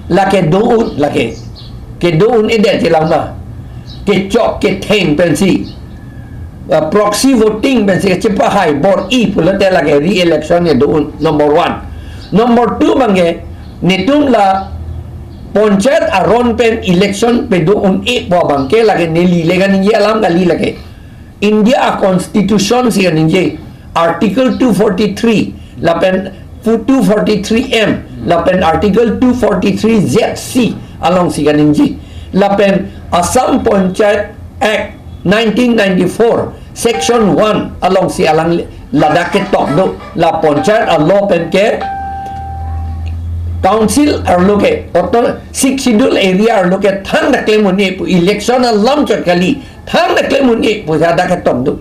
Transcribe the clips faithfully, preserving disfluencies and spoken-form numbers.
Lake do-un, lake kedo-un-edet je lang ma. Kechok ketheng pensi, uh, proxy voting pensi kachepahai bor-i pulote lake re-election kedo-un, number one. Number two abangke, netum la panchayat aron pen election pedo-un-epo abangke lake neli le kaningje alam kali lake. India a-constitution si kaningje, Article two forty-three, lapen two forty-three M, lapen Article two forty-three Z C alongsi kaningje. Lapen Assam Panchayat Act nineteen ninety-four, Section one alongsi alang ladak ketok do, la panchayat a-law pen ke council arlo ke, auto-, Sixth Schedule area arlo ke thangta klem un-e pu, election alam chot kali, thangta klem un-e pu hadak ketok do.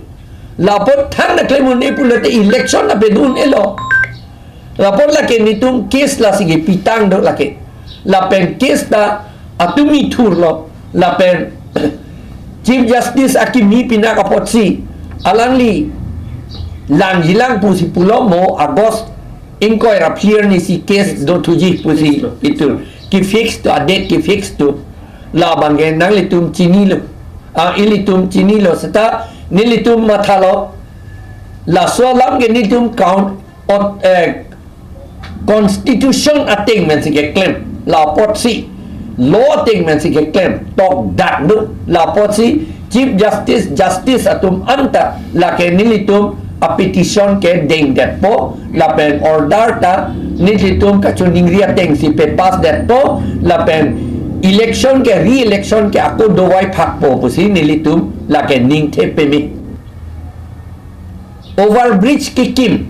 Lapu thangta klem un-e pulote election ta pedo-un-elo. Lapu lake netum case lasi kepitang do lake. Lapen case ta atumi thurlo. Lapen Chief Justice akimi pinak apotsi alangli langjilang pusi pulo, mo August ingkoi ra phli arnisi case dothuji pusi itum ke-fix do, a-date ke-fix do. La abangke nanglitum chinilo. Ah, ilitum chinilo seta nelitum mathalo. Laso alam ke netum count, ot-, eh, constitution ateng pensi keklem. La apotsi law ateng pensi keklem, tokdak do. La apotsi Chief Justice, Justice atum anta lake nelitum a-petition kedengdetpo, lapen order ta nelitum kachiningri atengsi pe-pass detpo, lapen election ke, re-election ke ako dovai phakpo pusi nelitum lake ningthe peme. Overbridge kekim,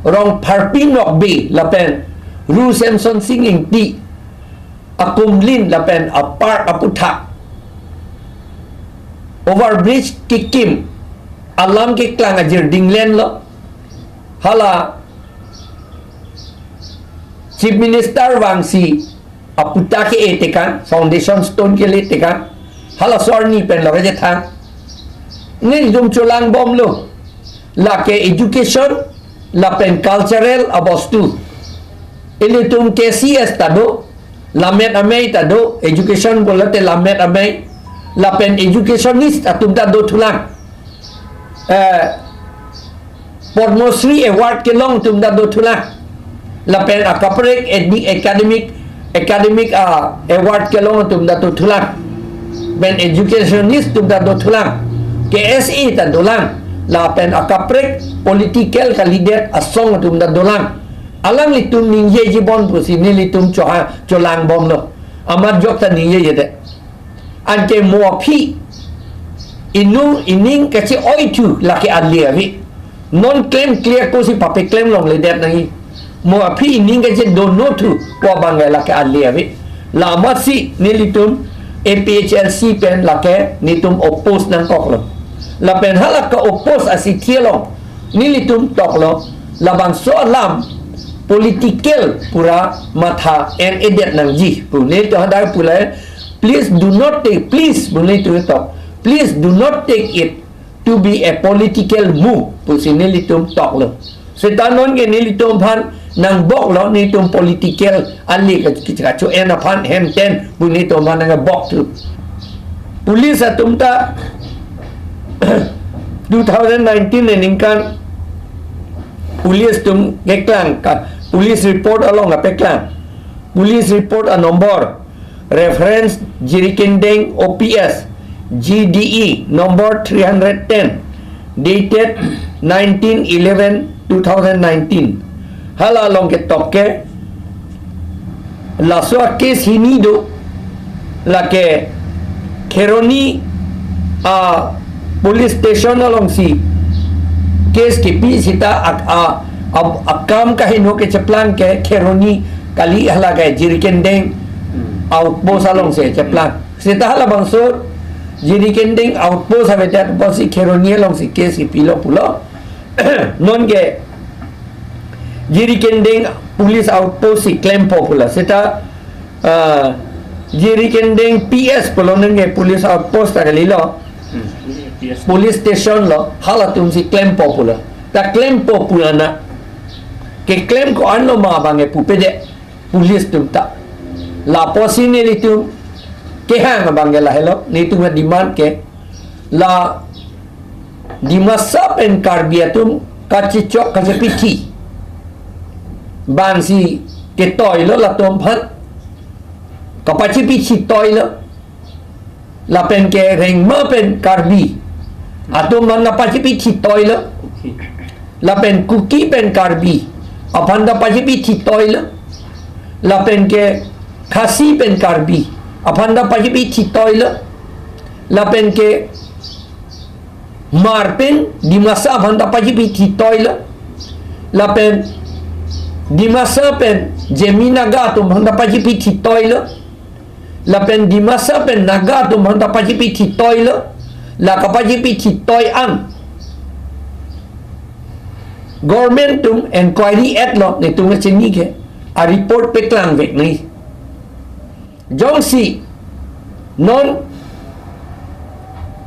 Rongpharpi Nokbe lapen Ru Semsonsing Ingti akumlin lapen a-park aputhak overbridge kekim alam keklang ajir dinglen lo. Hala Chief Minister vangsi aputa ke-e tekang, foundation stone kele tekang. Halaso arni pen lo kachethang. Nelitum cholangbomlo. Lake education lapen cultural abostu. Ilitum K C S ta do, lammet amei ta do, education pulote lammet amei, lapen educationist atum ta dothulang. Eh, Padma Shri Award kelong atum ta dothulang. Lapen akaprek edi-, academic, academic, ah, award kelong atum ta dothulang. Pen educationist atum ta dothulang. K S A ta dolang. Lapen akaprek political kalidet asong atum ta dolang. Alanglitum ningjeji bon pusi nelitum choha-, cholangbomlo. Amat jok ta ningjejedet. Anke mo aphi inung ining kache-oithu lake ale ave. Non klemkle ako si papeklem longledet nangji. Mo aphi ining kachedono thu ko abang lake ale ave. La amatsi nelitum A P H L C pen lake netum oppose nangkoklo. Lapen hala ka-oppose asithi along nelitum toklo, labangso alam political pura matha en-edet nangji pu nelitum hadak pule, please do not take, please pu nelitum tok, please do not take it to be a political move pusi nelitum toklo. Seta non ke nelitum aphan nangboklo, netum political ale ka, ka, kacho-en aphan hemten pu netum aphan nangbok thu. Police atum ta two thousand nineteen aningkan police atum keklang ka, police report along kapeklang. Police report a-number, reference Jirikindeng O P S, G D E number three hundred ten, dated nineteen eleven two thousand nineteen. Hala along ketok ke, laso a-case hini do, lake Kheroni a-police station alongsi case kipi seta a, a, a, akam kaheno kecheplang ke Kheroni kali, hala ke Jirikindeng outpost alongsi cheplang. Seta halabangso Jirikindeng outpost avedet apotsi Kheroni alongsi case kipilo pulo. Non ke Jirikindeng police outpost si klempo pulo. Seta, ah, Jirikindeng P S pulo, non ke police outpost ta kalilo. Hmm, P S. Police station lo, halatumsi klempo pulo. Ta klempo pulana, keklem ko-an lo ma abang ke pupedet police atum ta. Lapusi nelitum kehang abang ke lahelo, netum a-demand ke la Dimasa pen Karbi atum kachechok kachepithi bangsi ketoilo, latum aphan kapachepithi toilo. Lapen ke Rengma pen Karbi atum aphan kapachepithi toilo. Lapen Kuki pen Karbi aphan kapachepithi toilo. Lapen ke Khasi pen Karbi aphan kapachepithi toilo. Lapen ke Hmar pen Dimasa aphan kapachepithi toilo. Lapen Dimasa pen Zeme Naga atum aphan kapachepithi toilo. Lapen Dimasa pen Naga atum aphan kapachepithi toilo. La kapachepithi toi an, government atum inquiry etlo, netum kachini ke a-report paklang vek nai. Jongsi non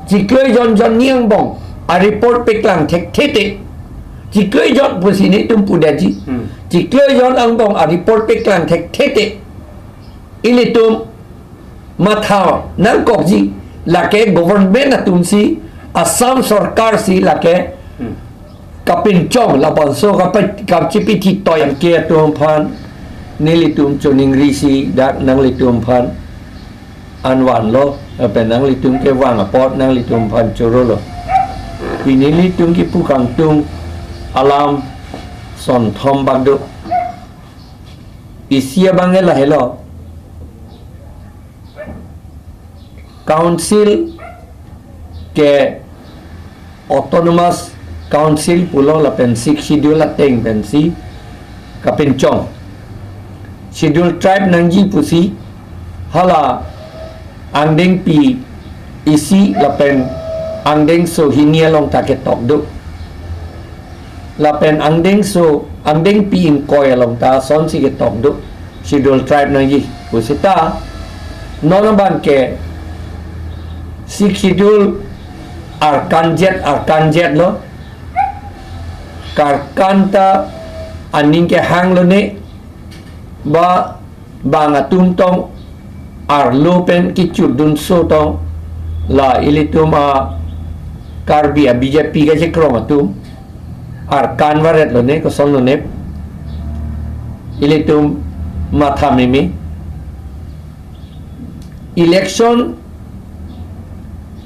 chiklo jon jon ni angbong a-report paklang thekthe te, chiklo jon pusi netum pudetji. Hmm. Chiklo jon angbong a-report paklang thekthe te, ilitum matha nangkokji, lake government atumsi, Assam Sorkar si lake Hmm. kapinchong, labangso kapa-, kapachepithi toi ke atum aphan nelitum choningrisi dak nanglitum aphan an vanlo, lapen nanglitum kevang apot nanglitum aphan chorolo. Pini nelitum kipu kangtung alam sonthom bak do. Isi abang ke lahelo. Council ke Autonomous Council pulo, lapen Sixth Schedule ateng pensi kapinchong. Schedule Tribe nangji pusi hala angdengpi isi lapen angdengso hini along ta ketok do. Lapen angdengso, angdengpi ingkoi along ta asonsi ketok do. Schedule Tribe nangji pusita, non abang ke Sixth Schedule arkanjet, arkanjetlo. Karkan ta aning kehanglo ne, ba bang atum tong arlo pen kichutdunso tong, la ilitum a-Karbi a-B J P kachekrong atum arkan varetlo ne, kosonlo ne, ilitum matha meme. Election,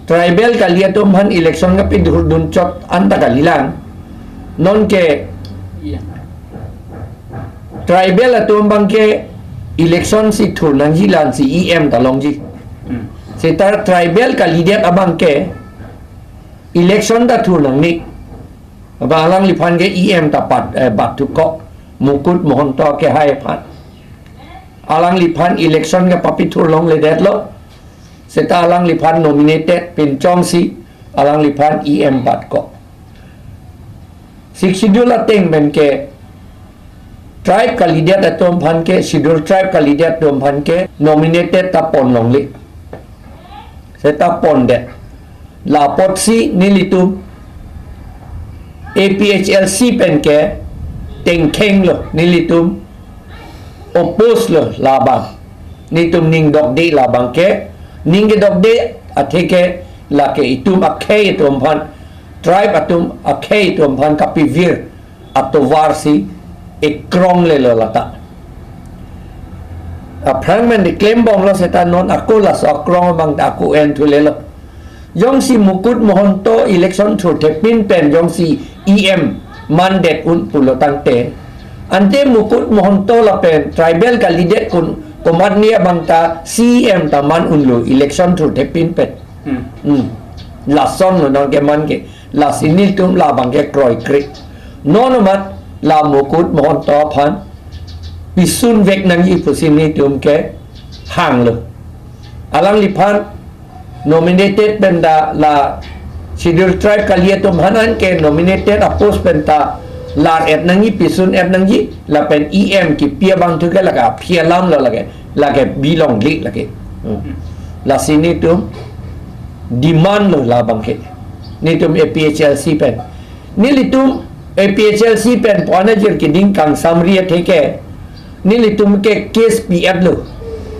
tribal kali atum aphan election kapidurdun chot anta kalilang. Non ke tribal atum abang ke election si thur nangji, la-ansi E M ta longji. Hmm. Seta tribal kalidet abang ke election ta thur nangne. Abang alangliphan ke E M ta pat, eh, bat thuko, Mukut Mahanta kehai aphan. Alangliphan election kapapithur longledetlo. Seta alangliphan nominated pinchongsi alangliphan E M batkok. Sixth Schedule ateng pen ke tribe kalidet atum aphan ke, Schedule Tribe kalidet atum aphan ke nominated ta pon longle. Seta pondet. La apotsi nelitum A P H L C pen ke tengkhenglo, nelitum oppose lo labang. Netum ning dokde labang ke, ning kedokde atheke lake itum akhei atum aphan, tribe atum akhei atum aphan kapivir atovarsi ekrong lelo lata. Aphrang men de klembomlo, seta non ako laso akrong abang ta ako en thulelo. Jongsi Mukut Mahanta election thurthepin pen jongsi E M mandet un pulo tangte, ante Mukut Mahanta lapen tribal kalidet kun komatne abang ta C E M ta man unlo election thurthepin pen. Hmm. Hmm. Lasonlo non keman ke. Lasi nelitum labang ke kroikre. Non amat la Mukut Mahanta aphan pisun vek nangji pusi nelitum kehanglo. Alangliphan nominated pen ta la Schedule Tribe kali atum aphan an ke nominated a-post pen ta lar et nangji, pisun et nangji, lapen E M kipi abang thu ke lake aphi alamlo lake, lake bilongle lake. Hmm. Lasi nelitum demand lo labang ke. Nelitum A P H L C pen. Nelitum A P H L C pen pon ajir keding kangsamri atheke nelitum ke case pi-etlo.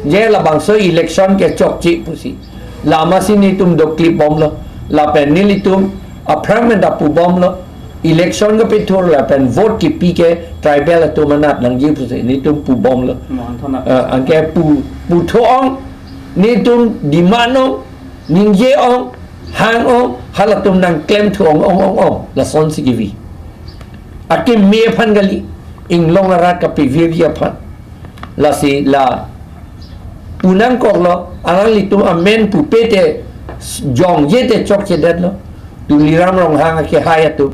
Je labangso election ke chokche pusi. Lamasi nelitum doklip bomlo. Lapen nelitum aphrang pen ta pu bomlo. Election kepithur lapen vote kepi ke tribal atum anat nangji pusi nelitum pu bomlo. Mohan Thonat. Eh, anke pu, pu tho-ong, nelitum demand-ong, ningje-ong, hang-ong, halatum nangklem thu-ong, ong, ong, ong. Lasonsi kevi. Akeme aphan kali, inglong arat kapevirji aphan. Lasi la pu nangkoklo, alanglitum amen pupe te jongje te chokchedetlo. Tuliram Ronghang akehai atum.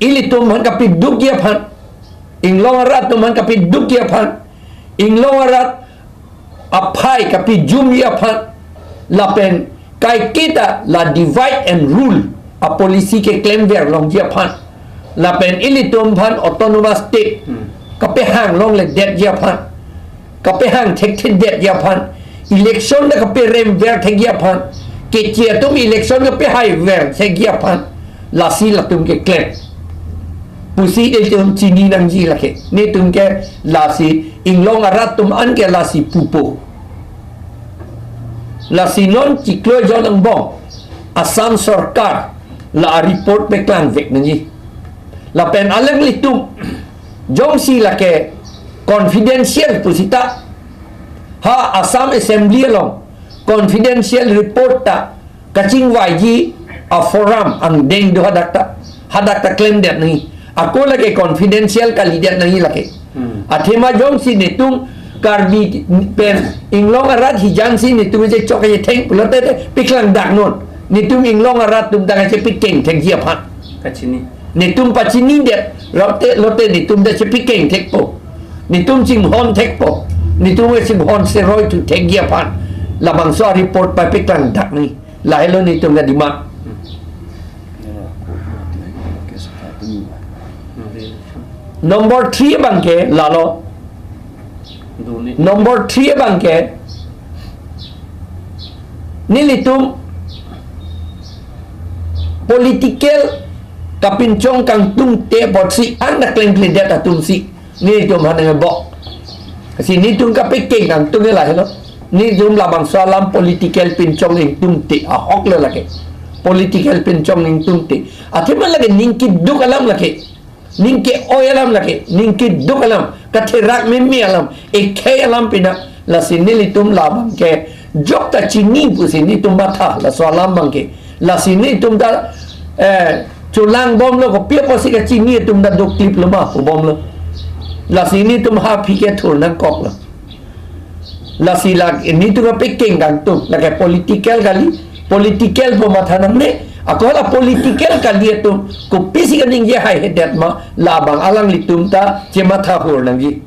Ilitum aphan kapedukji aphan. Inglong arat atum aphan kapedukji aphan. Inglong arat aphai kapejumji aphan. Lapen kaiketa la divide and rule a policy keklemver longji aphan. Lapen ilitum aphan autonomous state Hmm. kapehang longledetji aphan. Kapehang thekthedetji aphan. Election ta kaperemver thekji aphan. Keche atum election kapehaiver thekji aphan. Lasi latum keklem. Pusi ilitum chini nangji lake. Nelitum ke lasi inglong arat atum an ke lasi pupo. Lasi non chiklo jon angbong Assam Sorkar la report peklangvek nangji. Lapen alanglitum jongsi lake confidential pusita ha Assam Assembly along confidential report ta kachingvaiji a forum angdeng do hadak ta. Hadak ta klemdet nangji. Ako lake confidential kalidet nangji lake. Hmm. Athema jongsi nelitum Karbi pen inglong arat hijan si nelitum je chok je theng pulote te peklangdak non. Nelitum inglong arat atum ta kachepekeng thekji aphan. Kachini. Nelitum pachinidet lote, lote nelitum ta chepekeng thekpo. Nelitum chinghon thekpo. Nelitum chinghon seroi thu thekji aphan. Labangso report papeklangdak nangji. Lahelo nelitum ta demand. Number three abangke lalo. Number three abangke nelitum political kapinchong kangtungte apotsi an ta klemkledet atumsi nelitum aphan nangkebok. Lasi nelitum kapekeng kangtung lahelo. Nelitum labangso alam political pinchong ingtungte ahoklo lake. Political pinchong ingtungte. Athema lake ning keduk alam lake. Ning ke-oi alam lake. Ning keduk alam. Katherak meme alam. Ekhei alam pina. Lasi nelitum labangke jok ta chini pusi nelitum matha. Laso alam abangke. Lasi nelitum ta, eh, cholang bomlo kopi apotsi kachini atum ta dokliplo ma pu bomlo. Lasi nelitum ha aphi kethur nangkoklo. Lasi la nelitum kapekeng kangtung, lake political kali, political pu matha nangne, ako la political kali atum, kopisi kaningje haihedet ma, labang alanglitum ta chematha hur nangji.